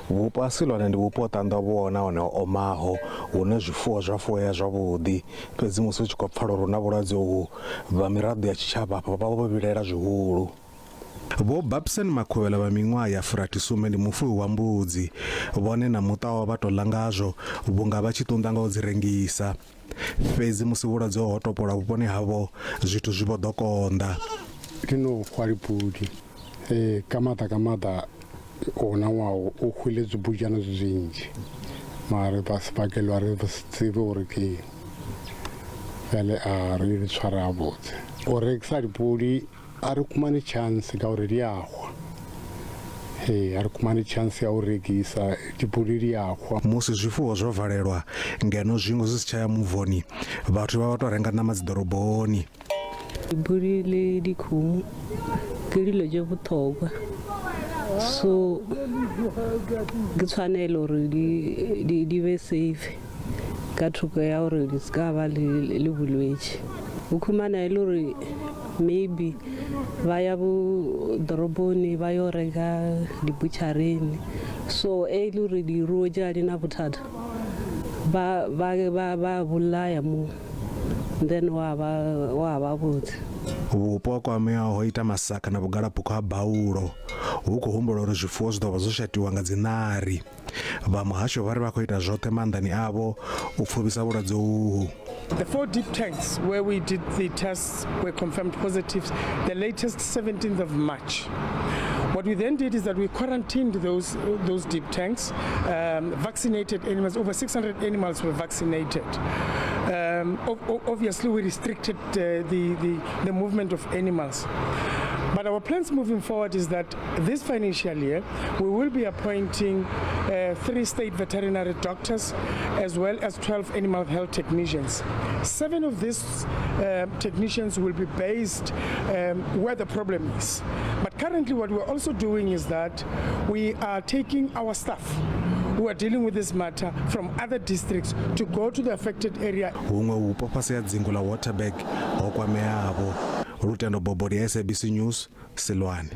Vhupo ha Silwane ndi vhupo ho ṱanḓavhuwaho nahone ho omaho hune zwifuwo zwa fuwea zwavhuḓi. Fhedzi musi hu tshi khou pfala uri hu na vhulwadze uhu, vha miraḓo ya tshitshavha afha vha vha vho vhilaela zwihulu. Vho Babson Makhuvhela vha miṅwaha ya furathisumbe ndi mufuwi wa mbudzi. Vhone na muṱa wavho vha tou ḽa ngazwo vhunga vha tshi ṱunḓa nga u dzi rengisa. Fhedzi musi vhulwadze ho topolwa vhuponi havho, zwithu zwi vho ḓo konḓa. Ndi no hwa lipudi ee ka maḓa ka maḓa ona ṅwaha o hwile zwibujana zwinzhi mara vha si bakelwa ri si tsivhe uri ke bjale a re di tshwara gabotse o rekisa dipudi a re khumane chance ka gore di a hwa ee a re khumane chance ya u rekisa dipudi di a hwa. Musi zwifuwo zwo valelwa ngeno zwiṅwe zwi si tsha ya muvoni, vhathu vha vha tou renga ṋama dziḓoroboni. Dipudi le dikgomo ke dilo tše bohlokwa so ke tshwanelo gore di be safe ka thoko ya gore di se ka ba le bolwetši. O khumana e le gore maybe ba ya bo doroboni ba yo reka dibutšhareng so e le gore diruo tše ga di na bothata ba ba ba ba bolaya mo then wa ba wa ba botse. Vhupo ho kwameaho ho ita masakha na vhugalaphukha ha baulo hu khou humbulwa uri zwifuwo zwi ḓo vha zwo shatiwa nga dziṋari. Vha muhasho vha ri vha khou ita zwoṱhe maanḓani avho u pfuvhisa vhulwadze uhu. The four deep tanks where we did the tests were confirmed positives the latest 17th of March. What we then did is that we quarantined those deep tanks, vaccinated animals, over 600 animals were vaccinated. Obviously we restricted the movement of animals. But our plans moving forward is that this financial year, we will be appointing 3 state veterinary doctors as well as 12 animal health technicians. 7 of these technicians will be based where the problem is. But currently what we're also doing is that we are taking our staff who are dealing with this matter from other districts to go to the affected area. Huṅwe vhupo fhasi ha dzingu ḽa Waterberg ho kwameaho. Lutendo Bobodi, SABC News, Silwane.